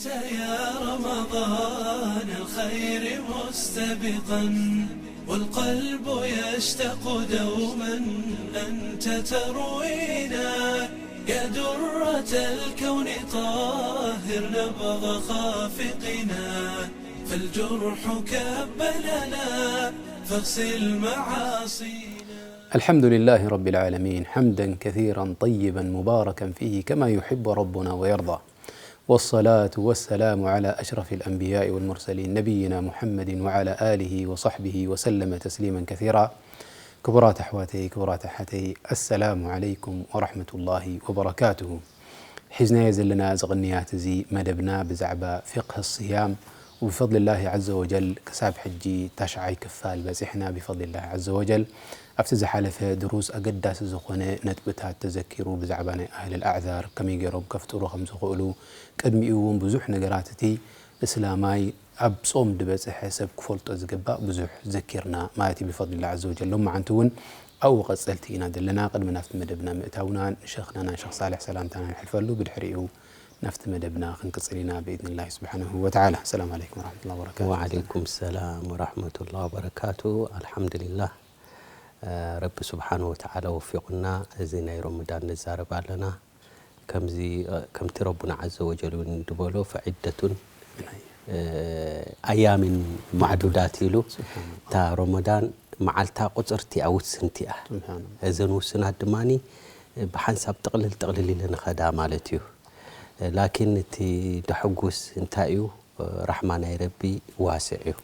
يا رمضان الخير مستبقا، والقلب يشتاق دوما أنت تروينا. يا درة الكون طهر نبض خافقنا، فالجرح كب لنا فاغسل معاصينا. الحمد لله رب العالمين، حمدا كثيرا طيبا مباركا فيه كما يحب ربنا ويرضى. والصلاة والسلام على أشرف الأنبياء والمرسلين نبينا محمد وعلى آله وصحبه وسلم تسليما كثيرا. ክቡራት ኣሕዋተይ፣ ክቡራት ኣሓተይ፣ ኣሰላሙ ዓለይኩም ወራሕመቱላሂ ወበረካቱሁ። ሒዝናዮ ዘለና እዚ ቅንያት እዚ መደብና ብዛዕባ ፊቅህ ስያም፣ ወብፈድልላሂ ዐዘ ወጀል ክሳብ ሕጂ ታሽዓይ ክፋል በጺሕና ብፈድልላሂ ዐዘ ወጀል። ኣብቲ ዝሓለፈ ድሩስ ኣገዳሲ ዝኾነ ነጥብታት ተዘኪሩ፣ ብዛዕባ ናይ ኣህለል ኣዕዛር ከመይ ገይሮም ከፍጥሩ ከም ዝኽእሉ፣ ቅድሚኡ እውን ብዙሕ ነገራት እቲ እስላማይ ኣብ ጾም ዝበጽሐ ሰብ ክፈልጦ ዝግባእ ብዙሕ ዘኪርና ማለት እዩ ብፈድልላህ ዐዘ ወጀል። ሎማዓንቲ እውን ኣብኡ ቀጸልቲ ኢና ዘለና። ቅድሚ ናብቲ መደብና ምእታውና ንሸኽናና ሸኽ ሳልሕ ሰላምታና ንሕልፈሉ፣ ብድሕሪኡ ናብቲ መደብና ክንቅጽል ኢና ብኢዝኒላሂ ስብሓነሁ ወተዓላ። ሰላም ዓለይኩም ወራሕመቱላሂ ወበረካቱ። ወዓለይኩም ሰላም ወራሕመቱላሂ ወበረካቱ። ኣልሓምዱሊላህ፣ ረቢ ስብሓነሁ ወተዓላ ወፊቑና እዚ ናይ ረመዳን ንዛረብ ኣለና። ከምዚ፣ ከምቲ ረቡና ዐዘ ወጀል እውን ዝበሎ ፈዒደቱን ኣያሚን ማዕዱዳት ኢሉ። ስብሓንላህ። እታ ረመዳን መዓልታ ቁፅርቲ እያ፣ ውስንቲ እያ። ስብሓንላህ። እዘን ውስናት ድማ ብሓንሳብ ጥቕልል ጥቕልል ኢለን ይኸዳ ማለት እዩ። ላኪን እቲ ደሕጉስ እንታይ እዩ? ራሕማ ናይ ረቢ ዋስዕ እዩ።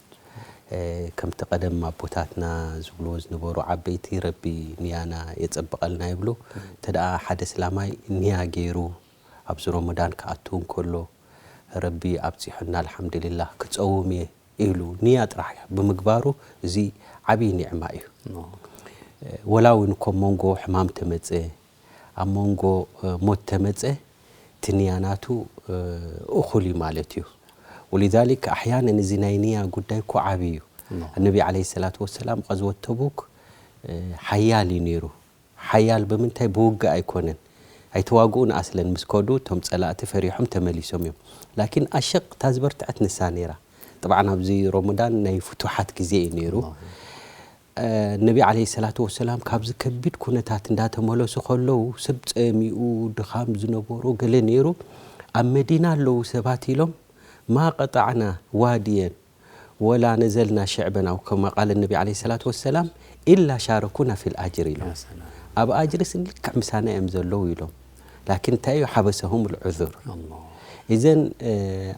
ከምቲ ቀደም ኣቦታትና ዝብልዎ ዝነበሩ ዓበይቲ፣ ረቢ ንያና የጸብቐልና ይብሉ። እንተ ደኣ ሓደ እስላማይ ንያ ገይሩ ኣብዚ ረመዳን ክኣቱ እንከሎ፣ ረቢ ኣብጺሑና ኣልሓምዱሊላህ ክጸውም እየ ኢሉ ንያ ጥራሕ ብምግባሩ፣ እዚ ዓብዪ ኒዕማ እዩ። ኖ። ወላ እውን እኮ መንጎ ሕማም ተመጸ፣ ኣብ መንጎ፣ እ፣ ሞት ተመጸ፣ እቲ ንያ ናቱ፣ እ፣ እኹል እዩ ማለት እዩ። ወሊዛሊክ ኣሕያነን እዚ ናይ ንያ ጉዳይ እኮ ዓብዪ እዩ። ኖ። ነቢ ዓለይሂ ሰላቱ ወሰላም ቐዝወት ተቡክ፣ እ፣ ሓያል እዩ ነይሩ። ሓያል ብምንታይ? ብውግእ ኣይኮነን። ኣይተዋግኡን ኣስለን ምስ ከዱ እቶም ጸላእቲ ፈሪሖም ተመሊሶም እዮም። ላኪን ኣሸቕ እታ ዝበርትዐት ንሳ ነይራ። ጠብዓን ኣብዚ ረመዳን ናይ ፍቱሓት ግዜ እዩ ነይሩ። ኣላሁ። እ፣ ነቢ ዓለይሂ ሰላቱ ወሰላም ካብዚ ከቢድ ኩነታት እንዳተመለሱ ከለዉ ሰብ ጸሚኡ ድኻም ዝነበሮ ገለ ነይሩ። ኣብ መዲና ኣለዉ ሰባት ኢሎም ማ ቀጣዕና ዋድየን ወላ ነዘልና ሽዕበን፣ ኣው ከማ ቃለ ነቢ ዓለይሂ ሰላቱ ወሰላም ኢላ ሻረኩና ፊል ኣጅር ኢሎም። ያ ሰላም። ኣብ ኣጅርስ ልክዕ ምሳና እዮም ዘለዉ ኢሎም። ላኪን እንታይ እዩ? ሓበሰሁም ልዑዙር። ኣላህ። እዘን፣ እ፣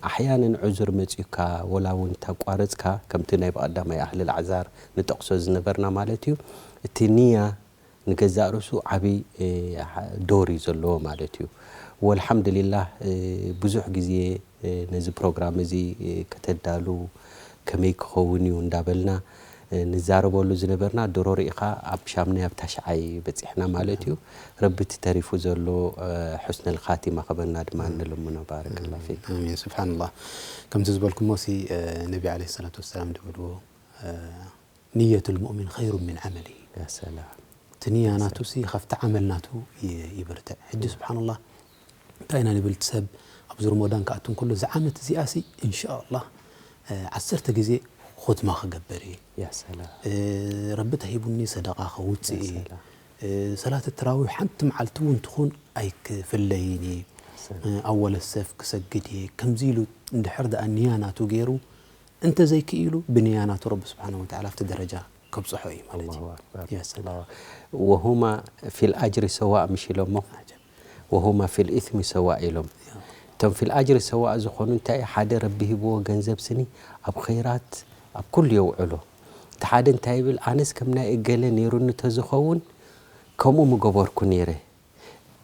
ኣሕያነን ዑዙር መጺኡካ፣ ወላ እውን ተቋረጽካ፣ ከምቲ ናይ ብቐዳማይ ኣህለል ኣዕዛር ንጠቕሶ ዝነበርና ማለት እዩ። እቲ ንያ ንገዛእ ርእሱ ዓብዪ፣ እ፣ ዶር እዩ ዘለዎ ማለት እዩ። ወልሓምዱሊላህ፣ እ፣ ብዙሕ ግዜ፣ እ፣ ነዚ ፕሮግራም እዚ፣ እ፣ ከተዳሉ ከመይ ክኸውን እዩ እንዳበልና፣ እ፣ ንዛረበሉ ዝነበርና፣ ድሮ ርኢኻ ኣብ ሻምናይ ኣብ ታሽዓይ በጺሕና ማለት እዩ። ረቢ እቲ ተሪፉ ዘሎ፣ እ፣ ሑስነል ኻቲማ ክበና ድማ ንልምኖ። ባረከላሁ ፊክ። ኣሚን። ስብሓንላህ። ከምቲ ዝበልኩሞ ሲ፣ እ፣ ነቢ ዓለይሂ ሰላቱ ወሰላም ዝብልዎ፣ እ፣ ንየቱል ሙእሚን ኸይሩ ሚን ዓመሊ። ያ ሰላም። እቲ ንያ ናቱ ሲ ካብቲ ዓመል ናቱ ይ-፣ ይብርትዕ። ሕጂ ስብሓንላህ፣ እንታይ ኢና ንብል? እቲ ሰብ ኣብዚ ረመዳን ክኣቱ እንከሎ፣ እዚ ዓመት እዚኣ ሲ፣ እንሻኣላህ፣ እ፣ ዓሰርተ ግዜ ኹትማ ክገብር እየ። ያ ሰላም። እ፣ ረቢ ተሂቡኒ ሰደቃ ከውፅእ ያ እየ። ሰላም። እ፣ ሰላት ተራዊሕ ሓንቲ መዓልቲ እውን ትኹን ኣይክፍለይን እየ። ያ ሰላም። እ፣ ኣወለ ሰፍ ክሰግድ እየ። ከምዚ ኢሉ እንድሕር ደኣ ንያ ናቱ ገይሩ፣ እንተ ዘይክኢሉ፣ ብንያ ናቱ ረቢ ስብሓነሁ ወተዓላ ኣብቲ ደረጃ ከብጽሖ እዩ ማለት እዩ። ኣላሁ ኣክበር። ያ ሰላም። ኣላሁ። ወሁማ ፊል ኣጅሪ ሰዋእ ምሽ ኢሎሞ? ዓጀብ። ወሁማ ፊል ኢስሚ ሰዋእ ኢሎም። ያ። እቶም ፊል ኣጅሪ ሰዋእ ዝኾኑ እንታይ? ሓደ ረቢ ሂብዎ ገንዘብ ስኒ ኣብ ኸይራት ኣብ ኩሉ የውዕሎ። እቲ ሓደ እንታይ ይብል? ኣነስ ከም ናይ እገለ ነይሩኒ ተዝኸውን ከምኡ ምገበርኩ ነይረ።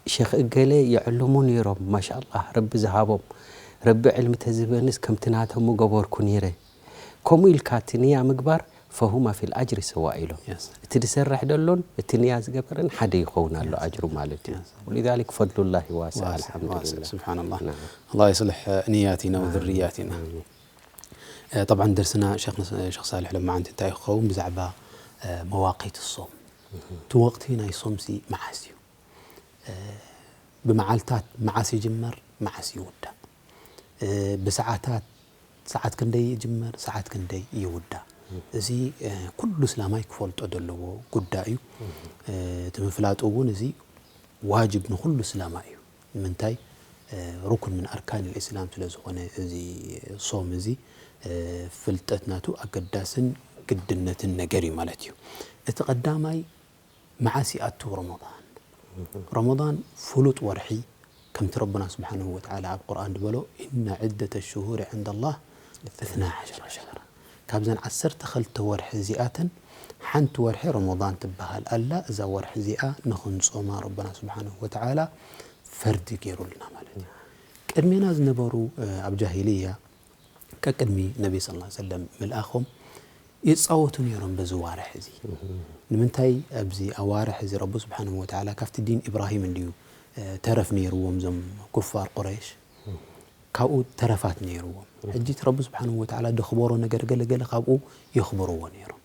ሸኽ እገለ ይዕልሙ ነይሮም፣ ማሻኣላህ፣ ረቢ ዝሃቦም፣ ረቢ ዕልሚ ተዝህበንስ ከምቲ ናቶም ምገበርኩ ነይረ። ከምኡ ኢልካ እቲ ንያ ምግባር፣ ፈሁማ ፊል ኣጅሪ ሰዋ ኢሎም። የስ። እቲ ዝሰርሕ ደሎን እቲ ንያ ዝገበረን ሓደ ይኸውን ኣሎ የስ። ኣጅሩ ማለት እዩ። የስ። ወሊዛሊክ ፈድሉላሂ ዋሲዕ፣ ዋሲዕ፣ ኣልሓምዱሊላህ። ዋሲዕ፣ ስብሓንላህ። ናም። ኣላህ የስልሕ ንያቲና ናም። ወዝርያቲና። ናም። እ፣ ጠብዓን ደርስና ሸኽ፣ ሸኽ ሳልሕ ሎማዓንቲ እንታይ ክኸውን? ብዛዕባ፣ እ፣ መዋቂት ሶም። እህ። እቲ ወቕቲ ናይ ሶምሲ መዓስ እዩ? እ፣ ብመዓልታት መዓስ ይጅመር፣ መዓስ ይውዳእ? እ፣ ብሰዓታት፣ ሰዓት ክንደይ ይጅመር፣ ሰዓት ክንደይ ይውዳእ። እዚ፣ እ፣ ኩሉ እስላማይ ክፈልጦ ዘለዎ ጉዳይ እዩ። እ፣ እቲ ምፍላጡ እውን እዚ ዋጅብ ንኹሉ እስላማይ እዩ። ንምንታይ? እ፣ ሩክን ምን ኣርካን ልእስላም ስለ ዝኾነ፣ እዚ ሶም እዚ፣ እ፣ ፍልጠት ናቱ ኣገዳስን ግድነትን ነገር እዩ ማለት እዩ። እቲ ቀዳማይ፣ መዓስ ይኣቱ ረመዳን? ረመዳን ፍሉጥ ወርሒ፣ ከምቲ ረብና ስብሓንሁ ወተዓላ ኣብ ቁርኣን ዝበሎ፣ "ኢነ ዒደተ ሽሁሪ ዕንደ ላህ እትና ዓሸረ ሸህራ።" ካብዘን ዓሰርተ ክልተ ወርሒ እዚኣተን ሓንቲ ወርሒ ረመዳን ትበሃል ኣላ። እዛ ወርሒ እዚኣ ንኽንጾማ ረብና ስብሓንሁ ወተዓላ ፈርዲ ገይሩልና ማለት እዩ። ቅድሜና ዝነበሩ፣ እ፣ ኣብ ጃሂልያ፣ ቀቅድሚ ነቢ ሰለላሁ ዐለይሂ ወሰለም ምልኣኾም ይጻወቱ ነይሮም በዚ ዋርሕ እዚ። ንምንታይ? ኣብዚ ኣዋርሕ እዚ ረቢ ስብሓንሁ ወተዓላ ካብቲ ዲን ኢብራሂም እንድዩ፣ እ፣ ተረፍ ነይርዎም እዞም ኩፋር ቁረይሽ። ካብኡ ተረፋት ነይርዎም። ሕጂ እቲ ረቢ ስብሓንሁ ወተዓላ ደኽበሮ ነገር ገለ ገለ ካብኡ የኽብርዎ ነይሮም።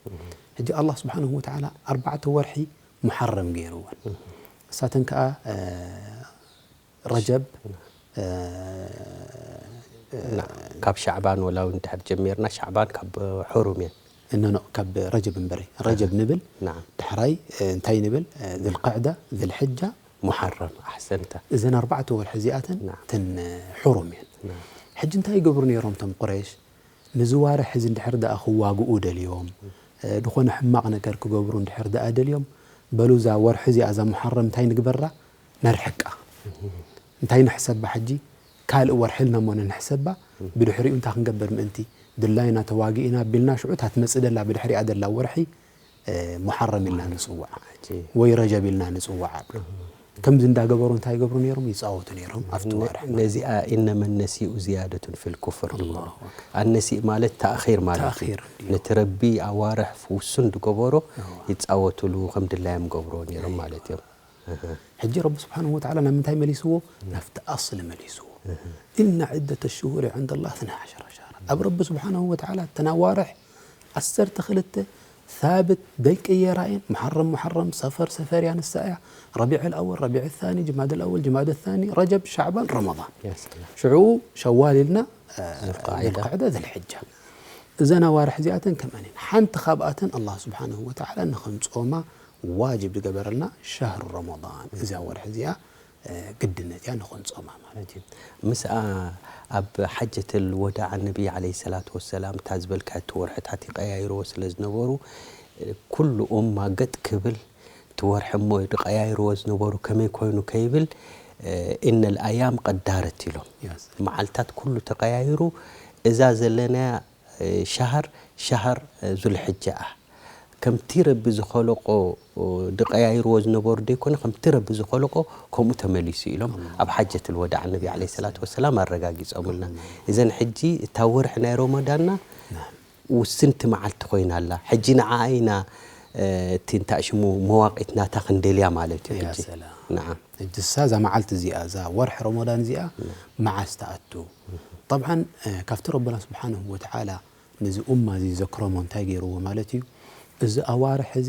ሕጂ ኣላህ ስብሓንሁ ወተዓላ ኣርባዕተ ወርሒ ሙሓረም ገይርወን። እሳተን ከኣ፣ እ፣ ረጀብ፣ እ፣ ና፣ ካብ ሻዕባን ወላ እውን ድሕር ጀሚርና፣ ሻዕባን ካብ ሕሩም እየን። እኖ፣ ኖ፣ ካብ ረጀብ እምበረ። ረጀብ ንብል፣ ናም። ድሕራይ፣ እ፣ እንታይ ንብል? እ፣ ዝልቅዕዳ፣ ዝልሕጃ፣ ሙሓረም፣ ኣሕሰንተ። እዘን ኣርባዕተ ወርሒ እዚኣተን ናም። ተን ሕሩም እየን። ናም። ሕጂ እንታይ ይገብሩ ነይሮም እቶም ቁረይሽ? ንዚ ዋርሕ እዚ እንድሕር ደኣ ክዋግኡ ደልዮም፣ እ፣ ዝኾነ ሕማቕ ነገር ክገብሩ እንድሕር ደኣ ደልዮም፣ በሉ እዛ ወርሒ እዚኣ፣ እዛ ሙሓረም እንታይ ንግበራ? ነርሕቃ። እንታይ ንሕሰባ ሕጂ? ካልእ ወርሒ ኢልና እሞ ንሕሰባ፣ ብድሕሪኡ እንታይ ክንገብር ምእንቲ? ድላይና ተዋጊእና ቢልና ሽዑ እታ ትመጽእ ደላ ብድሕሪኣ ደላ ወርሒ፣ እ፣ ሙሓረም ኢልና ንጽውዓ። ዓጀብ። ወይ ረጀብ ኢልና ንጽውዓ። ከምዚ እንዳገበሩ እንታይ ይገብሩ ነይሮም? ይጻወቱ ነይሮም ኣብቲ ነ-፣ ወርሒ። ነዚኣ ኢነመ ነሲኡ ዝያደቱን ፊል ኩፍር ድብሉ። ኣላሁ ኣክበር። ኣነሲእ ማለት ተኣኺር ማለት እዩ። ተኣኺር፣ እንዲዩ። ነቲ ረቢ ኣዋርሕ ውሱን ዝገበሮ እዋ። ይጻወቱሉ፣ ከም ድላዮም ገብርዎ ነይሮም ማለት እዮም። እህ። ሕጂ ረቢ ስብሓንሁ ወተዓላ ናብ ምንታይ መሊስዎ? ናብቲ ኣስሊ መሊስዎ። ኢነ ዒደተ ሽሁሪ ዕንደ ላህ እትና ዓሸረ ሸህራ። ኣብ ረቢ ስብሓንሁ ወተዓላ እተን ኣዋርሕ ዓሰርተ ክልተ ሳብት ደይቅየራ እየን። ሙሓረም ሙሓረም፣ ሰፈር ሰፈር እያ፣ ንሳ እያ። ረቢዕ ኣልኣወል፣ ረቢዕ ታኒ፣ ጅማድ ኣልኣወል፣ ጅማድ ታኒ፣ ረጀብ፣ ሻዕባን፣ ረመዳን። ያ ሰላም። ሽዑ ሸዋል ኢልና፣ እ፣ ዙልቃዒዳ። ዙልቃዕዳ፣ ዙልሕጃ። እዘን ኣዋርሕ እዚኣተን ከምኣን እየን። ሓንቲ ካብኣተን ኣላህ ስብሓንሁ ወተዓላ ንኽንጾማ ዋጅብ ዝገበረልና ሸህሩ ረመዳን። እዚኣ ወርሒ እዚኣ፣ እ፣ ግድነት እያ ንኽንጾማ ማለት እዩ። ምስኣ ኣብ ሓጀተል ወዳዕ ነቢ ዓለይሂ ሰላቱ ወሰላም እታ ዝበልካ እቲ ወርሕታት ይቀያይርዎ ስለ ዝነበሩ፣ ኩሉ ኡማ ገጥ ክብል እቲ ወርሒ እሞ ዝቀያይርዎ ዝነበሩ ከመይ ኮይኑ ከይብል፣ ኢነል ኣያም ቀዳረት ኢሎም። ያስ። መዓልታት ኩሉ ተቀያይሩ፣ እዛ ዘለናያ ሻሃር ሻሃር ዙልሕጃ እያ። ከምቲ ረቢ ዝኸለቆ ድቀያይርዎ ዝነበሩ ደይኮነ፣ ከምቲ ረቢ ዝኸለቆ ከምኡ ተመሊሱ ኢሎም ኣብ ሓጀት ልወዳዕ ነቢ ዓለይሂ ሰላቱ ወሰላም ኣረጋጊጾምልና። እዘን ሕጂ እታ ወርሒ ናይ ረመዳንና ውስንቲ መዓልቲ ኮይና ኣላ። ሕጂ ንዓኣ ኢና፣ እ፣ እቲ እንታይ ሽሙ መዋቂት ናታ ክንደልያ ማለት እዩ። ያ ሕጂ ሰላም። ንዓ ሕጂ እሳ እዛ መዓልቲ እዚኣ፣ እዛ ወርሒ ረመዳን እዚኣ መዓስ ትኣቱ? ጠብዓን፣ እ፣ ካብቲ ረበና ስብሓንሁ ወተዓላ ነዚ ኡማ እዚ ዘክረሞ እንታይ ገይርዎ ማለት እዩ? እዚ ኣዋርሕ እዚ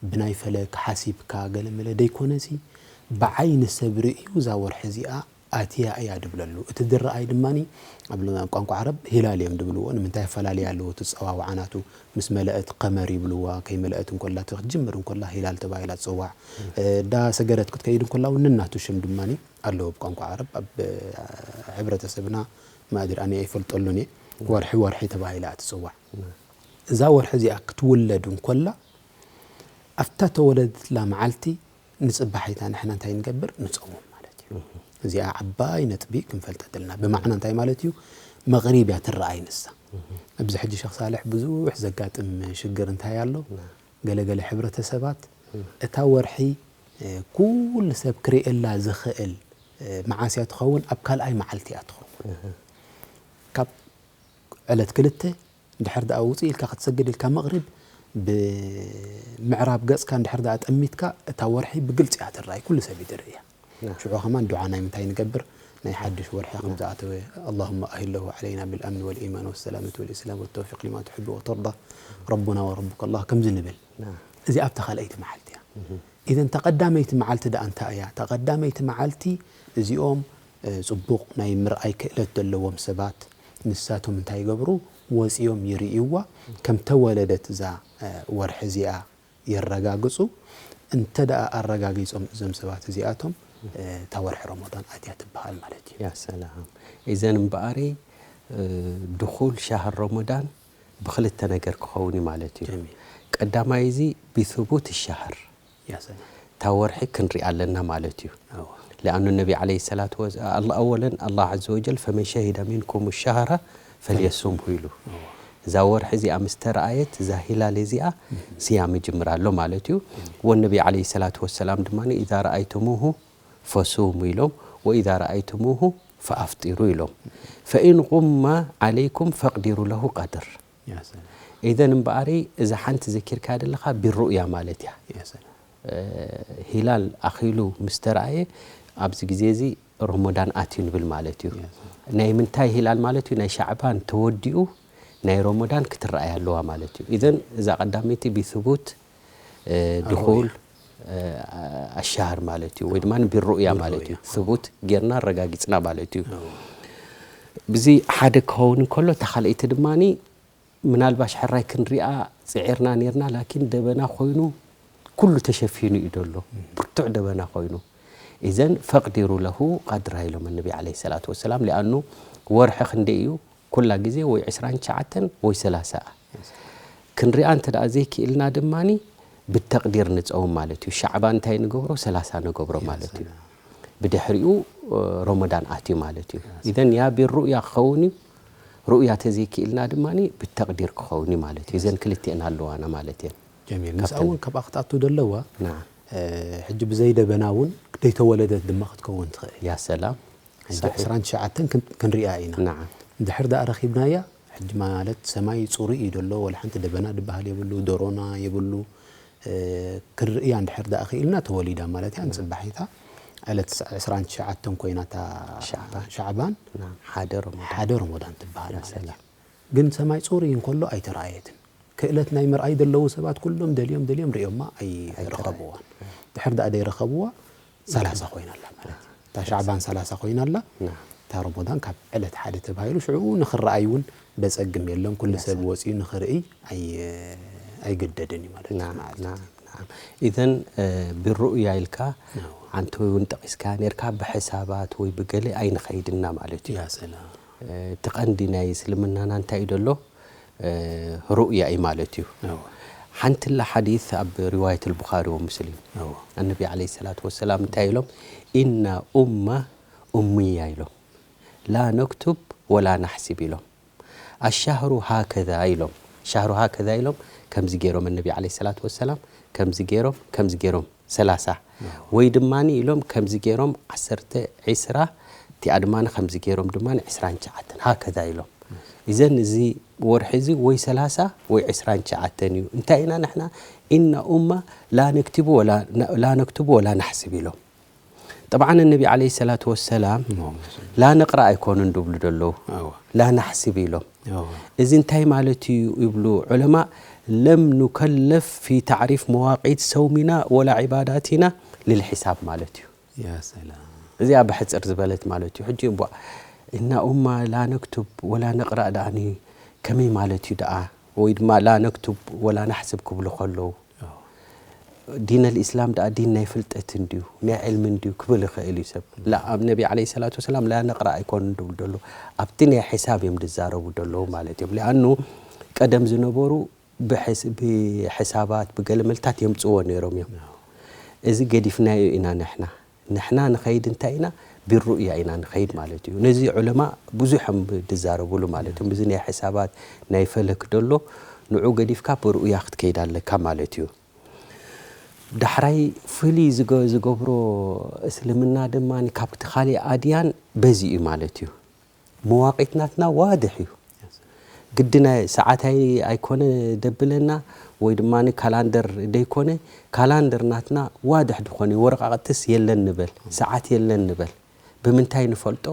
ብናይ ፈለክ ሓሲብካ ገለመለ ደይኮነሲ፣ ብዓይኒ ሰብ ርእዩ እዛ ወርሒ እዚኣ ኣትያ እያ ድብለሉ። እቲ ዝረኣይ ድማኒ ኣብ ቋንቋ ዓረብ ሂላል እዮም ድብልዎ። ንምንታይ ኣፈላልያ ኣለዎ? እቲ ጸዋውዓ ናቱ ምስ መለአት ቀመር ይብልዋ፣ ከይመለአት እንኮላ፣ እቲ ክትጅምር እንኮላ ሂላል ተባሂላ ትጽዋዕ። እ፣ ዳ ሰገረት ክትከይድ እንኮላ እውን ነናቱ ሽም ድማኒ ኣለዎ ብቋንቋ ዓረብ። ኣብ፣ እ፣ ሕብረተሰብና ማእድር ኣነ ኣይፈልጠሉን እየ። ወርሒ ወርሒ ተባሂላ እያ ትጽዋዕ። እዛ ወርሒ እዚኣ ክትውለድ እንኮላ ኣብታ ተወለደትላ መዓልቲ ንጽባሒታ ንሕና እንታይ ንገብር? ንጸውም ማለት እዩ። እዚኣ ዓባይ ነጥቢ ክንፈልጠት ኣለና። ብማዕና እንታይ ማለት እዩ? መቕሪብ እያ ትረኣይ ንሳ። ኣብዚ ሕጂ ሸኽ ሳልሕ ብዙሕ ዘጋጥም ሽግር እንታይ ኣሎ? ገለገለ ሕብረተሰባት እታ ወርሒ፣ እ፣ ኩሉ ሰብ ክርእየላ ዝኽእል፣ እ፣ መዓስ እያ ትኸውን? ኣብ ካልኣይ መዓልቲ እያ ትኸውን። ካብ ዕለት ክልተ ድሕር ደኣ ውፅእ ኢልካ ክትሰግድ ኢልካ መቕሪብ ብምዕራብ ገፅካ እንድሕር ደኣ ጠሚትካ እታ ወርሒ ብግልፂ እያ ትረኣይ፣ ኩሉ ሰብ እዩ ዝርእያ። ሽዑ ከማን ዱዓ ናይ ምንታይ ንገብር? ናይ ሓድሽ ወርሒ ከም ዝኣተወ፣ اللهم أهله علينا بالأمن والإيمان والسلامة والإسلام والتوفيق لما تحب وترضى ربنا وربك الله ከምዚ ንብል። እዚ ኣብታ ካልኣይቲ መዓልቲ እያ። ኢዘን ተቐዳመይቲ መዓልቲ ደኣ እንታይ እያ? ተቐዳመይቲ መዓልቲ እዚኦም እ፣ ጽቡቕ ናይ ምርኣይ ክእለት ዘለዎም ሰባት ንሳቶም እንታይ ይገብሩ? ወጺኦም ይርእይዋ። ከም ተወለደት እዛ፣ እ፣ ወርሒ እዚኣ የረጋግጹ። እንተ ደኣ ኣረጋጊጾም እዞም ሰባት እዚኣቶም፣ እ፣ እታ ወርሒ ረመዳን ኣትያ ትበሃል ማለት እዩ። ያ ሰላም። ኢዘን እምበኣሪ፣ እ፣ ድኹል ሻህር ረመዳን ብኽልተ ነገር ክኸውን እዩ ማለት እዩ። ጀሚል። ቀዳማይ እዚ ቢስቡት ሻህር፣ ያ ሰላም። እታ ወርሒ ክንሪኣ ኣለና ማለት እዩ። ኣዎ። ሊኣኑ ነቢ ዓለይሂ ሰላቱ ወሰ-፣ ኣላ-፣ ኣወለን ኣላህ ዐዘ ወጀል ፈመን ሸሂደ ሚንኩም ሸህረ ፈልየሱምሁ ኢሉ። ኣዎ። እዛ ወርሒ እዚኣ ምስ ተረኣየት፣ እዛ ሂላል እዚኣ ስያም ይጅምር ኣሎ ማለት እዩ። ወነቢ ዓለይሂ ሰላቱ ወሰላም ድማ ኢዛ ረኣይቱሙሁ ፈሱሙ ኢሎም፣ ወኢዛ ረኣይቱሙሁ ፈኣፍጢሩ ኢሎም። ፈኢን ጉመ ዓለይኩም ፈቅዲሩ ለሁ ቀድር። ያ ሰላም። ኢዘን እምበኣሪ እዛ ሓንቲ ዘኪርካያ ዘለኻ ቢሩእያ ማለት እያ። ያ ሰላም። እ፣ ሂላል ኣኺሉ ምስ ተረኣየ ኣብዚ ግዜ እዚ ረመዳን ኣትዩ ንብል ማለት እዩ። ያ ሰላም። ናይ ምንታይ ሂላል ማለት እዩ? ናይ ሻዕባን ተወዲኡ ናይ ረመዳን ክትረኣይ ኣለዋ ማለት እዩ። ኢዘን እዛ ቀዳመይቲ ቢስቡት፣ እ፣ ድኹል፣ እ፣ ኣሻህር ማለት እዩ። ወይ ድማ ቢሩእያ ማለት እዩ። ቢሩእያ። ስቡት ጌርና ኣረጋጊጽና ማለት እዩ። ኣዎ። ብዚ ሓደ ክኸውን እንከሎ፣ እታ ካልኣይቲ ድማኒ ምናልባሽ ሕራይ ክንሪኣ ጽዒርና ኔርና፣ ላኪን ደበና ኮይኑ ኩሉ ተሸፊኑ እዩ ደሎ። ብርቱዕ ደበና ኮይኑ። ኢዘን ፈቅዲሩ ለሁ ቀድራ ኢሎም ነቢ ዓለይሂ ሰላቱ ወሰላም። ሊኣኑ ወርሒ ክንደይ እዩ? ኩላ ግዜ ወይ ዕስራን ትሽዓተን ወይ ሰላሳ። ክንሪኣ እንተ ደኣ ዘይክኢልና ድማኒ ብተቅዲር ንጸውም ማለት እዩ። ሻዕባን እንታይ ንገብሮ? ሰላሳ ንገብሮ ማለት እዩ። ብድሕሪኡ፣ እ፣ ረመዳን ኣትዩ ማለት እዩ። ኢዘን ያ ቢሩእያ ክኸውን እዩ። ሩእያ ተዘይክኢልና ድማኒ ብተቅዲር ክኸውን እዩ ማለት እዩ። እዘን ክልቲአን ኣለዋና ማለት እየን። ጀሚል። ምስኣ ካብተን እውን ካብኣ ክትኣቱ ደለዋ። ናም። እ፣ ሕጂ ብዘይ ደበና እውን ደይተወለደት ድማ ክትከውን ትኽእል። ያ ሰላም። ሕጂ ሰሒሕ። ዕስራን ትሽዓተን ክን-፣ ክንሪኣ ኢና። ናም። እንድሕር ደኣ ረኺብናያ፣ ሕጂ ማለት ሰማይ ጽሩይ እዩ ደሎ፣ ወላ ሓንቲ ደበና ድበሃል የብሉ፣ ደሮና የብሉ። እ፣ ክንርእያ እንድሕር ደኣ ክኢልና ተወሊዳ ማለት እያ። ንጽባሒታ ዕለት ዕስራን ትሽዓተን ኮይና እታ ሻዕባን። ሻዕባን ናም። ሓደ ረመዳን። ሓደ ረመዳን ትበሃል ያ ማለት ሰላም። እዩ። ግን ሰማይ ጽሩይ እንከሎ ኣይተረኣየትን። ክእለት ናይ ምርኣይ ዘለዉ ሰባት ኩሎም ደልዮም ደልዮም ርእዮማ ኣይረኸብዋን። ኣይተረኣየትን። ድሕር ደኣ ደይረኸብዋ ሰላሳ ኮይና ኣላ ማለት እዩ። እታ ሻዕባን ሰላሳ ኮይና ኣላ። ናም። እታ ረመዳን ካብ ዕለት ሓደ ተባሂሉ ሽዑ ንኽረኣይ እውን ደጸግም የለን። ኩሉ ያ ሰብ ሰላም። ወጺኡ ንኽርእይ ኣይ-፣ ኣይግደድን እዩ ማለት እዩ። ናም፣ መዓልቲ። ናም፣ ናም። ኢዘን፣ እ፣ ብሩእያ ኢልካ ናም። ኣንተ እውን ጠቒስካ ኔርካ ብሕሳባት ወይ ብገለ ኣይንኸይድና ማለት እዩ። ያ ሰላም። እ፣ እቲ ቀንዲ ናይ እስልምናና እንታይ እዩ ደሎ? እ፣ ሩእያ እዩ ማለት እዩ። እወ። ሓንቲ ላ ሓዲስ ኣብ ሪዋየት ኣልቡኻሪ ወሙስሊም፣ እወ። ኣነቢ ዓለይሂ ሰላቱ ወሰላም እንታይ ኢሎም? "ኢና ኡማ ኡምያ" ኢሎም። "ላ ነክቱብ ወላ ናሕሲብ" ኢሎም። "ኣሻህሩ ሃከዛ" ኢሎም። "ሻህሩ ሃከዛ" ኢሎም። ከምዚ ገይሮም ኣነቢ ዓለይሂ ሰላቱ ወሰላም፣ ከምዚ ገይሮም፣ ከምዚ ገይሮም። ሰላሳ። ወይ ድማ ኢሎም ከምዚ ገይሮም ዓሰርተ፣ ዒስራ፣ እቲኣ ድማ ከምዚ ገይሮም ድማ ዕስራን ትሽዓተን ሃከዛ ኢሎም። እዘን እዚ ወርሒ እዚ ወይ ሰላሳ ወይ ዕስራን ትሽዓተን እዩ። እንታይ ኢና ንሕና? ኢና ኡማ ላ ነክትቡ ወላ፣ ላ ነክትቡ ወላ ናሕስብ ኢሎም። ጠብዓን ነቢ ዓለይሂ ሰላቱ ወሰላም ላ ነቕራ ኣይኮኑን ድብሉ ደለዉ። ኣዋ። ላ ናሕስብ ኢሎም። ኣዋ። እዚ እንታይ ማለት እዩ ይብሉ ዑለማ፣ ለም ኑከለፍ ፊ ታዕሪፍ መዋቂት ሰውሚና ወላ ዒባዳቲና ልልሒሳብ ማለት እዩ። ያ ሰላም። እዚኣ ብሕጽር ዝበለት ማለት እዩ። ሕጂ እቧ፣ እና ኡማ ላ ነክቱብ ወላ ነቕራእ ደኣኒ ከመይ ማለት እዩ ደኣ? ወይ ድማ ላ ነክቱብ ወላ ናሕስብ ክብሉ ከለዉ፣ ኣዎ። ዲን ኣልኢስላም ደኣ ዲን ናይ ፍልጠት እንድዩ፣ ናይ ዕልሚ እንድዩ ክብል ይኽእል እዩ ሰብ። ላ፣ ኣብ ነቢ ዓለይሂ ሰላቱ ወሰላም ላ ነቕራእ ኣይኮኑን ድብሉ ደለዉ። ኣብቲ ናይ ሕሳብ እዮም ድዛረቡ ደለዉ ማለት እዮም። ሊኣኑ ቀደም ዝነበሩ ብሕስ-፣ ብሕሳባት፣ ብገለ መልታት የምጽዎ ነይሮም እዮም። ኣዎ። እዚ ገዲፍናዮ ኢና ንሕና። ንሕና ንኸይድ እንታይ ኢና? ብሩእያ ኢና ንኸይድ ማለት እዩ። ነዚ ዑለማ ብዙሕ እዮም ድዛረብሉ ማለት እዮም። እዚ ናይ ሕሳባት፣ ናይ ፈለክ ደሎ፣ ንዑ ገዲፍካ ብሩእያ ክትከይድ ኣለካ ማለት እዩ። ዳሕራይ ፍልይ ዝገ-፣ ዝገብሮ እስልምና ድማ ካብቲ ካሊእ ኣድያን በዚ እዩ ማለት እዩ። መዋቂት ናትና ዋድሕ እዩ። ግድና ሰዓት ኣይ-፣ ኣይኮነ ደብለና ወይ ድማ ካላንደር ደይኮነ፣ ካላንደር ናትና ዋድሕ ዝኾነ ወረቃቅትስ የለን ንበል፣ ሰዓት የለን ንበል። ብምንታይ ንፈልጦ?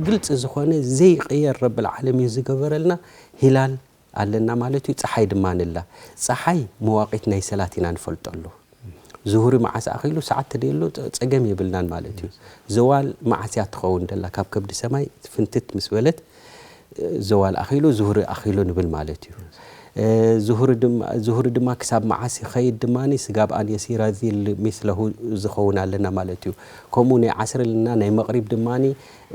ግልጺ ዝኾነ ዘይቅየር ረብል ዓለሚን ዝገበረልና ሂላል ኣለና ማለት እዩ። ጸሓይ ድማ ንላ። ጸሓይ መዋቂት ናይ ሰላት ኢና ንፈልጠሉ። ዙሁሪ መዓስ ኣኺሉ ሰዓት ተደየሎ ጸ-፣ ጸገም የብልናን ማለት እዩ። ዘዋል መዓስ እያ ትኸውን ደላ ካብ ከብዲ ሰማይ ፍንትት ምስ በለት፣ እ፣ ዘዋል ኣኺሉ ዙሁሪ ኣኺሉ ንብል ማለት እዩ። እ፣ ዙሁሪ ድማ፣ ዙሁሪ ድማ ክሳብ መዓስ ይኸይድ ድማኒ ስጋብ ኣን የሲራ ዚል ሚስለሁ ዝኸውን ኣለና ማለት እዩ። ከምኡ ናይ ዓስሪ ኣለና፣ ናይ መቕሪብ ድማኒ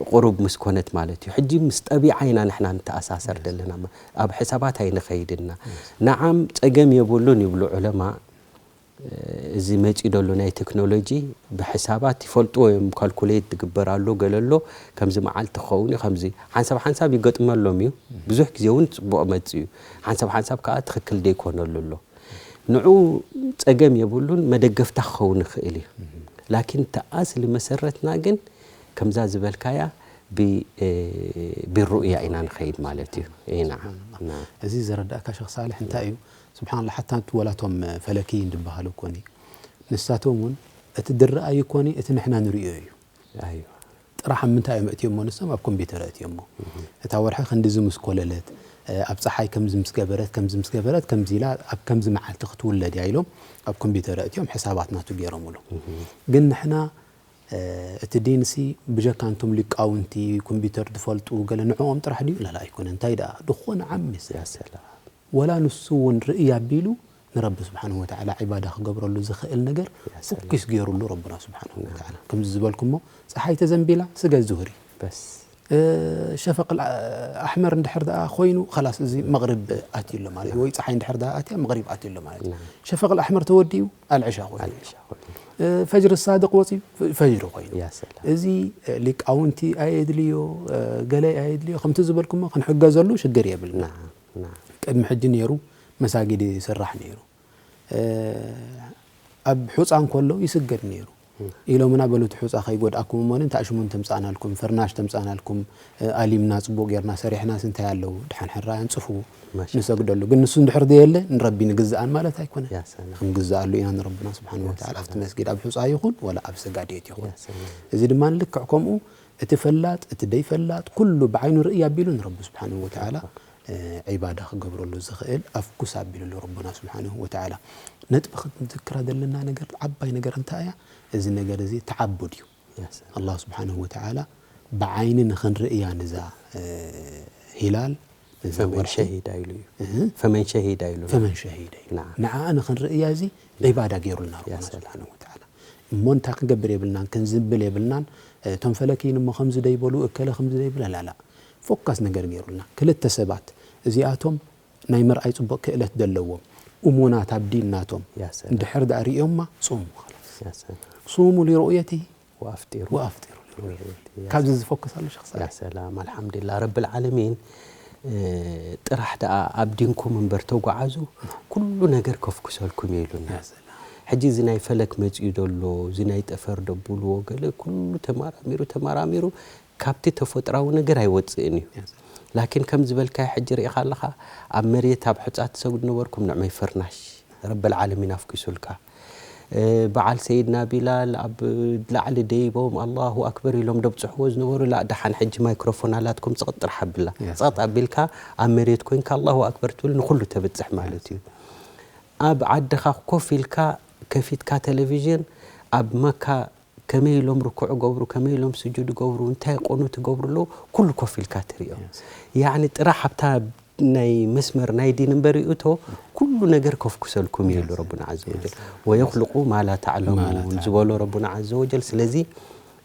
ቁሩብ ምስ ኮነት ማለት እዩ። ሕጂ ምስ ጠቢዓ ኢና ንሕና ንተኣሳሰር ደለና። ኣብ ሕሳባት ኣይንኸይድና። ነዓም ጸገም የብሉን ይብሉ ዑለማ። እዚ መጺኡ ደሎ ናይ ቴክኖሎጂ ብሕሳባት ይፈልጥዎ እዮም። ካልኩሌት ትግበር ኣሎ፣ ገለ ኣሎ፣ ከምዚ መዓልቲ ክኸውን እዩ፣ ከምዚ ሓንሳብ ሓንሳብ ይገጥመሎም እዩ። ብዙሕ ግዜ እውን ጽቡቕ መጺኡ እዩ። ሓንሳብ ሓንሳብ ከኣ ትኽክል ደይኮነሉ ኣሎ። ንዑ ጸገም የብሉን፣ መደገፍታ ክኸውን ይኽእል እዩ። ላኪን እቲ ኣስሊ መሰረትና ግን ከምዛ ዝበልካያ ብ-፣ እ፣ ብሩእያ ኢና ንኸይድ ማለት እዩ። እ፣ ነዓም። ስብሓንላህ። ነዓም። እዚ ዘረዳእካ ሸኽ ሳልሕ እንታይ እዩ? ስብሓንላህ፣ ሓታ ወላቶም ፈለክይን ዝበሃሉ እኮ ኒ-፣ ንሳቶም እውን እቲ ዝረኣዩ እኮ ኒ-፣ እቲ ንሕና ንርእዮ እዩ። ኣይዋ። ጥራሕ ኣብ ምንታይ እዮም እትዮሞ? ንሶም ኣብ ኮምፒውተር እትዮሞ። እታ ወርሒ ክንዲዚ ምስ ኮለለት፣ እ፣ ኣብ ጸሓይ ከምዚ ምስ ገበረት፣ ከምዚ ምስ ገበረት፣ ከምዚ ኢላ ኣብ ከምዚ መዓልቲ ክትውለድ እያ ኢሎም ኣብ ኮምፒውተር እትዮም ሕሳባት ናቱ ገይሮምሉ። ግን ንሕና፣ እ፣ እቲ ዲንሲ ብጀካ እንቶም ሊቃውንቲ ኮምፒውተር ዝፈልጡ ገለ ንዕኦም ጥራሕ ድዩ? ላላ ኣይኮነ። እንታይ ደኣ፣ ዝኾነ ዓሚ ሰብ። ያ ሰላም። ወላ ንሱ እውን ርእይ ኣቢሉ ንረቢ ስብሓንሁ ወተዓላ ዒባዳ ክገብረሉ ዝኽእል ነገር ያ ሰላም። ፎኪስ ገይሩሉ ረብና ስብሓንሁ ወተዓላ። ከምዚ ዝበልኩሞ፣ ጸሓይ ተዘንቢላ፣ ስገድ ዙህሪ። በስ። እ፣ ሸፈቕ ኣል-፣ ኣሕመር እንድሕር ደኣ ኮይኑ፣ ኸላስ እዚ መቕሪብ ኣትዩ ኣሎ ማለት እዩ። ወይ ጸሓይ እንድሕር ደኣ ኣትያ፣ መቕሪብ ኣትዩ ኣሎ ማለት እዩ። ናም። ሸፈቕ ኣል ኣሕመር ተወዲኡ፣ ኣልዕሻ ኮይኑ። ኣልዕሻ ኮይኑ። እ፣ ፈጅር ሳድቕ ወጺኡ፣ ፈ-፣ ፈጅሪ ኮይኑ። ያ ሰላም። እዚ፣ እ፣ ሊቃውንቲ ኣየድልዮ፣ እ፣ ገለ ኣየድልዮ፣ ከምቲ ዝበልኩሞ ክንሕገዘሉ ሽግር የብልና። ናም፣ ናም። ቅድሚ ሕጂ ነይሩ፣ መሳጊድ ይስራሕ ነይሩ። እ፣ ኣብ ሑጻ እንከሎ ይስገድ ነይሩ። እም። ኢሎምና፣ በሉ እቲ ሑጻ ከይጎድኣኩም እሞ፣ እንታይ ሽሙን ተምጻእናልኩም፣ ፍርናሽ ተምጻእናልኩም፣ እ፣ ኣሊምና፣ ጽቡቕ ጌርና ሰሪሕናስ እንታይ ኣለዉ? ድሓን ሕራይ ኣንጽፍዎ፣ ማሻ። ንሰግደሉ። ግን ንሱ እንድሕር ዘየለ ንረቢ ንግዝኣን ማለት ኣይኮነ። ያ ሰላም። ክንግዝኣሉ ኢና ንረብና ስብሓንሁ ያ ወተዓላ፣ ኣብቲ ሰላም። መስጊድ ኣብ ሑጻ ይኹን ወላ ኣብ ሰጋዴት ይኹን። ያ ሰላም። እዚ ድማ ልክዕ ከምኡ፣ እቲ ፈላጥ፣ እቲ ደይፈላጥ፣ ኩሉ ብዓይኑ ርእይ ኣቢሉ ንረቢ ስብሓንሁ ወተዓላ፣ እ፣ ዒባዳ ክገብረሉ ዝኽእል ኣፍኩስ ኣቢሉሉ ረቡና ስብሓንሁ ወተዓላ። ነጥቢ ክንዝክራ ዘለና ነገር፣ ዓባይ ነገር እንታይ እያ? እዚ ነገር እዚ ተዓቡድ እዩ። ያ ሰላም። ኣላህ ስብሓንሁ ወተዓላ ብዓይኒ ንኽንርእያ ንዛ፣ እ፣ ሂላል፣ ንዛ ፈመን ወርሒ። ሸሂዳ ኢሉ እዩ። እህ። ፈመን ሸሂዳ ኢሉ። ፈመን ሸሂዳ ኢሉ። ናም። ንዓኣ ንኽንርእያ እዚ ዒባዳ ገይሩልና ያ ረቡና ሰላም። ስብሓንሁ ወተዓላ። እሞ እንታይ ክንገብር የብልናን፣ ክንዝብል የብልናን። እቶም ፈለኪን እሞ ከምዚ ደይበሉ፣ እከለ ከምዚ ደይብለ፣ ላላ። ፎካስ ነገር ገይሩልና። ክልተ ሰባት፣ እዚኣቶም ናይ ምርኣይ ጽቡቕ ክእለት ዘለዎም፣ እሙናት ኣብ ዲን ናቶም፣ ያ ሰላም። እንድሕር ደኣ ርእዮማ፣ ጹሙ፣ ኸላስ። ያ ሰላም። ሱሙ ሊሩእየቲ ወኣፍጢሩ። ወኣፍጢሩ ሊሩእየቲ። ያ ካብዚ ሰላም። ዝፎከስ ኣሎ ሸኽ ያ ሳልሕ። ሰላም፣ ኣልሓምዱሊላህ ረብል ዓለሚን። እ፣ ጥራሕ ደኣ ኣብ ዲንኩም እምበር ተጓዓዙ፣ ኩሉ ነገር ከፍኩሰልኩም እዩ ኢሉና። ያ ሰላም። ሕጂ እዚ ናይ ፈለክ መጺኡ ዘሎ፣ እዚ ናይ ጠፈር ደብልዎ ገለ ኩሉ ተመራሚሩ፣ ተመራሚሩ፣ ካብቲ ተፈጥራዊ ነገር ኣይወጽእን እዩ። ያ ሰላም። ላኪን ከም ዝበልካዮ ሕጂ ርኢኻ ኣለኻ፣ ኣብ መሬት ኣብ ሑጻ ትሰግዱ ነበርኩም፣ ንዕመይ ፍርናሽ ረበል ዓለሚን ኣፍኪሱልካ። እ፣ በዓል ሰይድና ቢላል ኣብ ላዕሊ ደይቦም ኣላሁ ኣክበር ኢሎም ደብጽሕዎ ዝነበሩ፣ ላ፣ ደሓን ሕጂ ማይክሮፎን ኣላትኩም፣ ጽቕጥ ጥራሕ ኣብላ። ያ ጽቕጥ ኣቢልካ ኣብ መሬት ኮይንካ ኣላሁ ኣክበር ትብል፣ ንኹሉ ተብጽሕ ማለት እዩ። ኣብ ዓድኻ ኮፍ ኢልካ ከፊትካ ቴሌቪዥን ኣብ መካ ከመይ ኢሎም ርኩዕ ገብሩ፣ ከመይ ኢሎም ስጁድ ገብሩ፣ እንታይ ቆኑት ይገብሩ ኣለዉ፣ ኩሉ ኮፍ ኢልካ ትሪኦ። የስ። ያዕኒ ጥራሕ ኣብታ ናይ መስመር ናይ ዲን እምበር ይእቶ፣ ኩሉ ነገር ከፍኩሰልኩም እዩ ኢሉ የስ። ረቡና ዓዘ ወጀል። የስ። ወየኽልቁ ማ ላ ተዕለሙን ማ ላ ተዕለሙን። ዝበሎ ረቡና ዓዘ ወጀል። ስለዚ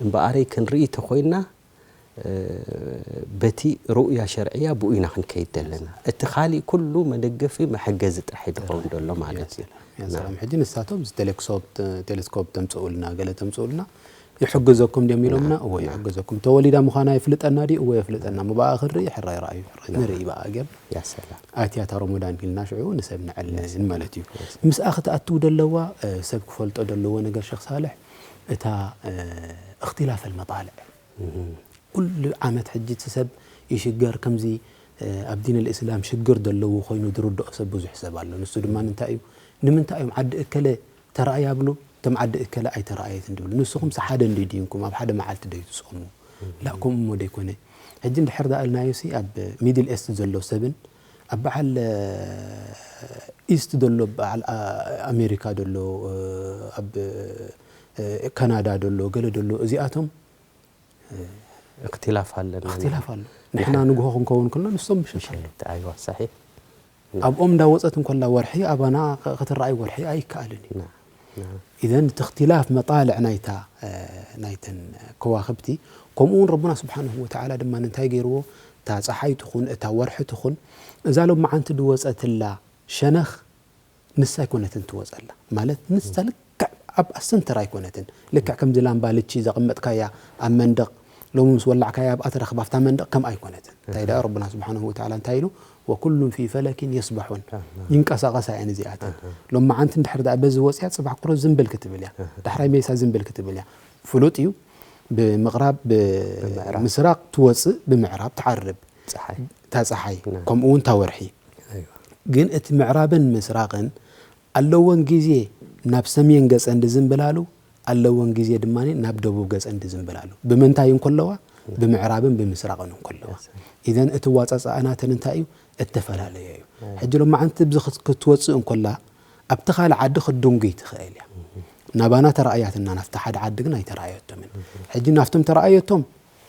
እምበኣረይ ክንርኢ ተኾይንና፣ እ፣ በቲ ሩእያ ሸርዕያ ብኡ ኢና ክንከይድ ዘለና። እቲ ካሊእ ኩሉ መደገፊ መሐገዚ ጥራሕ እዩ ዝኸውን ዘሎ ማለት እዩ። ያ ሰላም። ያ ሰላም። ናም። ሕጂ ንሳቶም እዚ ቴሌክሶፕ-፣ ቴሌስኮፕ ተምጽኡልና፣ ገለ ተምጽኡልና፣ ይሕግዘኩም ድዮም ኢሎምና? ናም። እወ፣ ናም። ይሕግዘኩም። ተወሊዳ ምዃና የፍልጠና ድዩ? እወ፣ የፍልጠና። እሞ ብኣ ክንርኢ፣ ሕራይ ረኣዩ፣ ሕራይ ናም። ንርኢ ብኣ ገም። ያ ሰላም። ኣትያ እታ ሮሞዳን ኢልና ሽዑ ንሰብ ነዕልን ያ ሰላም። ማለት እዩ። ያ ሰላም። ምስኣ ክትኣትው ደለዋ፣ እ፣ ሰብ ክፈልጦ ደለዎ ነገር ሸኽ ሳልሕ፣ እታ፣ እ፣ እኽትላፈል መጣልዕ። እህ። ኩሉ ዓመት ሕጂ እቲ ሰብ ይሽገር፣ ከምዚ፣ እ፣ ኣብ ዲን ልእስላም ሽግር ዘለዎ ኮይኑ ዝርድኦ ሰብ ብዙሕ ሰብ ኣሎ። ንሱ ድማ እህ። እንታይ እዩ? ንምንታይ እዮም ዓዲ እከለ ተራእያ ብሉ፣ እቶም ዓዲ እከለ ኣይተራእየትን ድብሉ? ንስኹምስ ሓደ እንድዩ ዲንኩም፣ ኣብ ሓደ መዓልቲ ዶ ትጾሙ? እህ። ላእ፣ ከምኡ እሞ ዶ ይኮነ? ሕጂ እንድሕር ደኣ ኢልናዮሲ፣ ኣብ ሚድል ኤስት ዘሎ ሰብን ኣብ በዓል ኢስት ዘሎ በዓል ኣሜሪካ ዘሎ ኣብ ካናዳ ዘሎ ገለ ዘሎ እዚኣቶም እክትላፍ ኣለና። እክትላፍ ኣሎ። ንሕና ንግሆ ክንከውን ከሎ ንሶም ምሸት ኣሎ። ምሸት ኣይዋ ሳሒ ኣብኦም እንዳወፀት እንኮላ ወርሒ ኣባና ክትረኣይ ወርሒ ኣይከኣልን እዩ። ኢዘን እቲ እክትላፍ መጣልዕ ናይታ ናይተን ከዋክብቲ ከምኡ እውን ረቡና ስብሓንሁ ወተዓላ ድማ እንታይ ገይርዎ እታ ፀሓይ ትኹን እታ ወርሒ ትኹን እዛ ሎመዓንቲ ድወፀትላ ሸነኽ ንሳ ኣይኮነትን ትወፀላ ማለት ንሳ ልክዕ ኣብ ኣሰንተር ኣይኮነትን ልክዕ ከምዚ ላምባ ልቺ ዘቐመጥካያ ኣብ መንደቕ ሎሚ ምስ ወላዕካያ ኣብኣ ትረኽብ ኣብታ መንደቕ ከም ኣይኮነትን እንታይ ደኣ ረቡና ስብሓንሁ ወተዓላ እንታይ ኢሉ ወኩሉን ፊ ፈለኪን የስበሑን ይንቀሳቐሳ እየን እዚኣተን ሎመዓንቲ እንድሕር ደኣ በዚ ወፅያ ፅባሕ ቁሩብ ዝንብል ክትብል እያ ዳሕራይ ሜሳ ዝንብል ክትብል እያ ፍሉጥ እዩ ብምቕራብ ብምስራቕ ትወፅእ ብምዕራብ ትዓርብ ፀሓይ እታ ፀሓይ ከምኡ እውን እታ ወርሒ ግን እቲ ምዕራብን ምስራቕን ኣለወን ግዜ ናብ ሰሜን ገፀን ድዝንብላሉ ኣለወን ግዜ ድማ ናብ ደቡብ ገፀን ድዝንብላሉ ብምንታይ እንከለዋ ብምዕራብን ብምስራቕን እንከለዋ ኢዘን እቲ ዋፃፃኣ ናተን እንታይ እዩ እተፈላለየ እዩ ሕጂ ሎማዓንቲ ብዚ ክትወፅእ እንከላ ኣብቲ ካልእ ዓዲ ክትድንጉይ ትኽእል እያ ናባና ተረኣያትና ናብቲ ሓደ ዓዲ ግን ኣይተረኣየቶምን ሕጂ ናብቶም ተረኣየቶም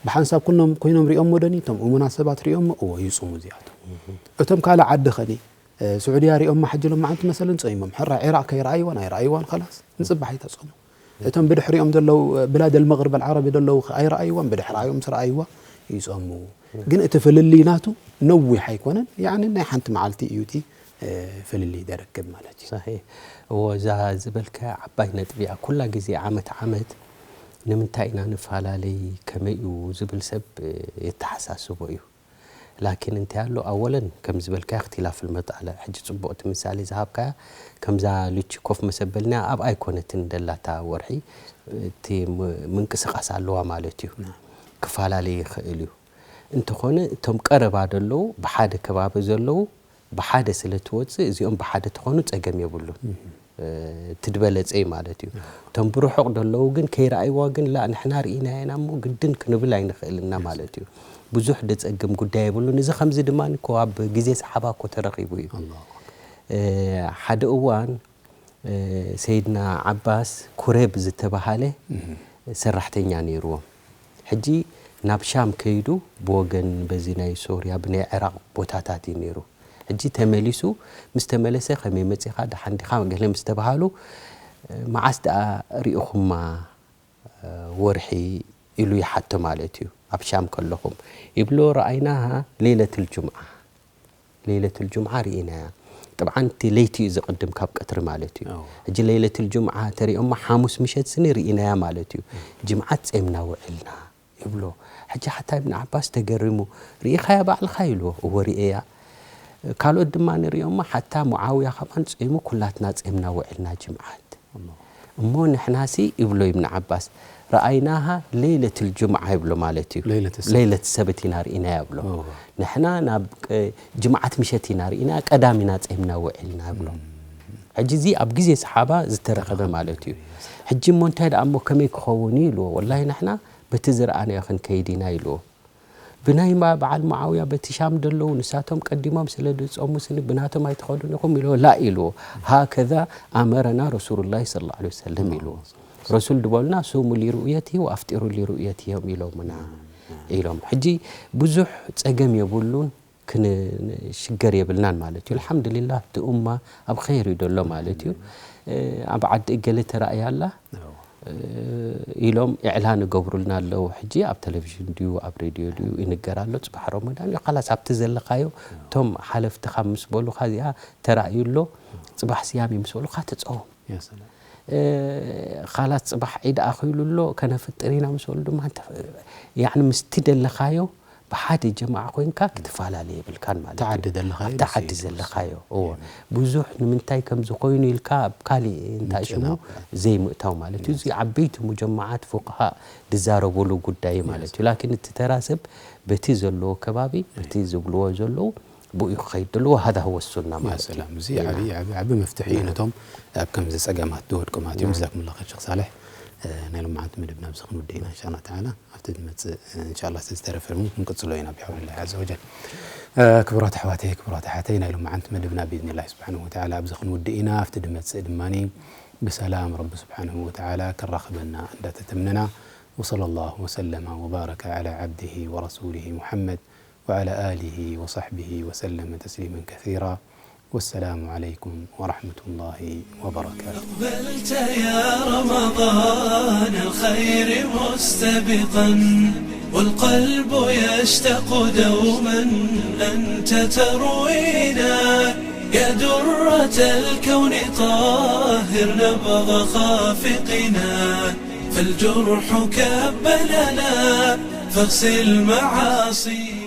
ብሓንሳብ ኩሎም ኮይኖም ሪኦሞ ዶኒ እቶም እሙናት ሰባት ሪኦሞ እዎ ይፁሙ እዚኣቶም እቶም ካልእ ዓዲ ኸኒ ስዑድያ ሪኦማ ሕጂ ሎም መዓንቲ መሰለን ፀይሞም ሕራ ዒራቅ ከይረኣይዋን ኣይረኣይዋን ኸላስ ንፅባሕ ኣይተፀሙ እቶም ብድሕሪኦም ዘለዉ ብላድ ልመቅርብ ልዓረቢ ዘለዉ ኣይረኣይዋን ብድሕራዮም ስረኣይዋ ይፀሙ ግን እቲ ፍልልይ ናቱ ነዊሕ ኣይኮነን ያኒ ናይ ሓንቲ መዓልቲ እዩ እቲ ፍልልይ ደርክብ ማለት እዩ صحيح እዎ እዛ ዝበልካያ ዓባይ ነጥቢ እያ ኩላ ግዜ ዓመት ዓመት ንምንታይ ኢና ንፈላለይ ከመይ እዩ ዝብል ሰብ የተሓሳስቦ እዩ ላኪን እንታይ ኣሎ ኣወለን ከም ዝበልካያ እክትላፍ ልመጣለ ሕጂ ፅቡቅ እቲ ምሳሌ ዝሃብካያ ከምዛ ልቺ ኮፍ መሰበልናያ ኣብ ኣይኮነትን ደላታ ወርሒ እቲ ምንቅስቃስ ኣለዋ ማለት እዩ ክፈላለይ ይኽእል እዩ እንተኾነ እቶም ቀረባ ደለዉ ብሓደ ከባቢ ዘለዉ ብሓደ ስለ ትወፅእ እዚኦም ብሓደ ተኾኑ ፀገም የብሉን ትድበለፀይ ማለት እዩ እቶም ብርሑቕ ደለዉ ግን ከይረኣይዋ ግን ላ ንሕና ርኢናየና እሞ ግድን ክንብል ኣይንኽእልና ማለት እዩ ብዙሕ ደፀግም ጉዳይ የብሉን እዚ ከምዚ ድማ እኮ ኣብ ግዜ ሰሓባ እኮ ተረኺቡ እዩ ሓደ እዋን ሰይድና ዓባስ ኩሬብ ዝተባሃለ ሰራሕተኛ ነይርዎም ሕጂ ናብ ሻም ከይዱ ብወገን በዚ ናይ ሶርያ ብናይ ዕራቕ ቦታታት እዩ ነይሩ ሕጂ ተመሊሱ ምስ ተመለሰ ከመይ መፂኻ ደሓን ዲኻ ገለ ምስ ተባሃሉ መዓስ ደኣ ሪእኹማ ወርሒ ኢሉ ይሓቶ ማለት እዩ ኣብ ሻም ከለኹም ይብሎ ረኣይናሃ ሌለት ልጁምዓ ሌለት ልጁምዓ ርኢናያ ጥብዓን እቲ ለይቲ እዩ ዝቕድም ካብ ቀትሪ ማለት እዩ ሕጂ ሌለት ልጁምዓ ተሪኦማ ሓሙስ ምሸት ስኒ ርኢናያ ማለት እዩ ጅምዓት ጼምና ውዕልና ይብሎ። ሕጂ ሓታ ኢብን ዓባስ ተገሪሙ፣ ርኢኻያ ባዕልኻ? ኢልዎ። እወ ርኤያ። ካልኦት ድማ ንርእዮማ ሓታ ሙዓውያ ኸማን ጾይሙ፣ ኩላትና ጼምና ውዕልና ጅምዓት። እሞ ንሕናሲ ይብሎ ኢብን ዓባስ፣ ረኣይናሃ ለይለትል ጁምዓ ይብሎ ማለት እዩ። ለይለት ሰብት። ለይለት ሰብት ኢና ርኢናያ ይብሎ። እወ። ንሕና ናብ ቅ-፣ ጅምዓት ምሸት ኢና ርኢናያ፣ ቀዳም ኢና ጼምና ውዒልና ይብሎ። ሕጂ እዚ ኣብ ግዜ ሰሓባ ዝተረኸበ ማለት እዩ። ሕጂ እሞ እንታይ ደኣ እሞ ከመይ ክኸውን እዩ ኢልዎ። ወላሂ ንሕና በቲ ዝረኣናዮ ክንከይድ ኢና ኢልዎ። ብናይ ማ-፣ በዓል ሙዓውያ በቲ ሻም ደለዉ ንሳቶም ቀዲሞም ስለ ዝጾሙ ስኒ ብናቶም ኣይትኸዱን ኢኹም ኢልዎ። ላ ኢልዎ። ሃከዛ ኣመረና ረሱሉላሂ ሰለላሁ ዐለይሂ ወሰለም ኢልዎ። ረሱል ድበሉና ሱሙ ሊሩእየቲ ወኣፍጢሩ ሊሩእየቲ እዮም ኢሎምና ኢሎም። ሕጂ ብዙሕ ጸገም የብሉን። ክን-፣ ሽገር የብልናን ማለት እዩ። ኣልሓምዱሊላህ፣ እቲ ኡማ ኣብ ኸይር እዩ ደሎ ማለት እዩ። እ፣ ኣብ ዓዲ እገለ ተራእያ ኣላ፣ ኣዎ። እ፣ ኢሎም ኢዕላን ይገብሩልና ኣለዉ። ሕጂ ኣብ ቴሌቪዥን ድዩ፣ ኣብ ሬድዮ ድዩ ይንገር ኣሎ። ጽባሕ ረመዳን እዩ። ካላስ ኣብቲ ዘለኻዮ፣ እቶም ሓለፍትኻ ምስ በሉኻ፣ እዚኣ ተራእዩ ኣሎ፣ ጽባሕ ስያም እዩ ምስ በሉኻ፣ ተጸውም። ያ ሰላም። እ፣ ኻላስ ጽባሕ ዒድ ኣኺሉ ኣሎ፣ ከነፍጥር ኢና ምስ በሉ ድማ፣ እንተ-፣ ያዕኒ ምስቲ ደለኻዮ፣ ብሓደ ጀማዓ ኮይንካ ክትፈላለ የብልካን ማለት እዩ። ተዓዲ ዘለኻዮ ኣብቲ ዓዲ ንሱ እዩ ዘለኻዮ። እዎ። ብዙሕ ንምንታይ ከምዚ ኮይኑ ኢልካ ኣብ ካሊእ እንታይ ሽሙ ምጭናቕ። ዘይምእታው ማለት እዩ። እዚ ዓበይቲ ሙጀማዓት ፉቅሃ ዝዛረቡሉ ጉዳይ ማለት እዩ። ላኪን እቲ ተራ ሰብ በቲ ዘለዎ ከባቢ፣ በቲ ዝብልዎ ዘለዉ ብኡ ክኸይድ ዘለዎ፣ ሃዛ ህወ ሱና ያ ማለት እዩ። ሰላም። እዚ ኢልና። ዓቢ፣ ዓቢ፣ ዓቢ መፍትሒ እዩ ነቶም ኣብ ከምዚ ጸገማት ዝወድቁ ማለት እዩ። ጀዛኩሙላህ ኸይር ሸኽ ሳልሕ። እ፣ ናይ ሎማዓንቲ መደብና ኣብዚ ክንውድእ ኢና፣ እንሻላ ተዓላ። ኣብቲ ዝመጽእ፣ እ፣ እንሻላ ዝተረፈ እውን ክንቅጽሎ ኢና፣ ብሓውሊላሂ ዓዘ ወጀል። እ፣ ክቡራት ኣሕዋተይ፣ ክቡራት ኣሓተይ፣ ናይ ሎማዓንቲ መደብና ብኢዝኒላሂ ስብሓነሁ ወተዓላ ኣብዚ ክንውድእ ኢና። ኣብቲ ዝመጽእ ድማኒ ብሰላም ረቢ ስብሓነሁ ወተዓላ ከራኽበና እንዳተተምነና፣ ወሰለላሁ ወሰለመ ወባረከ ዓላ ዓብዲሂ ወረሱሊሂ ሙሐመድ ወዓላ ኣሊሂ ወሰሕቢሂ ወሰለመ ተስሊመን ከሲራ። ወሰላሙ ዓለይኩም ወረሕመቱላሂ ወበረካቱ። أقبلت يا رمضان الخير مستبقا، والقلب يشتاق دوما أنت تروينا، يا درة الكون طهر نبض خافقنا، فالجرح كب لنا فاغسل معاصينا.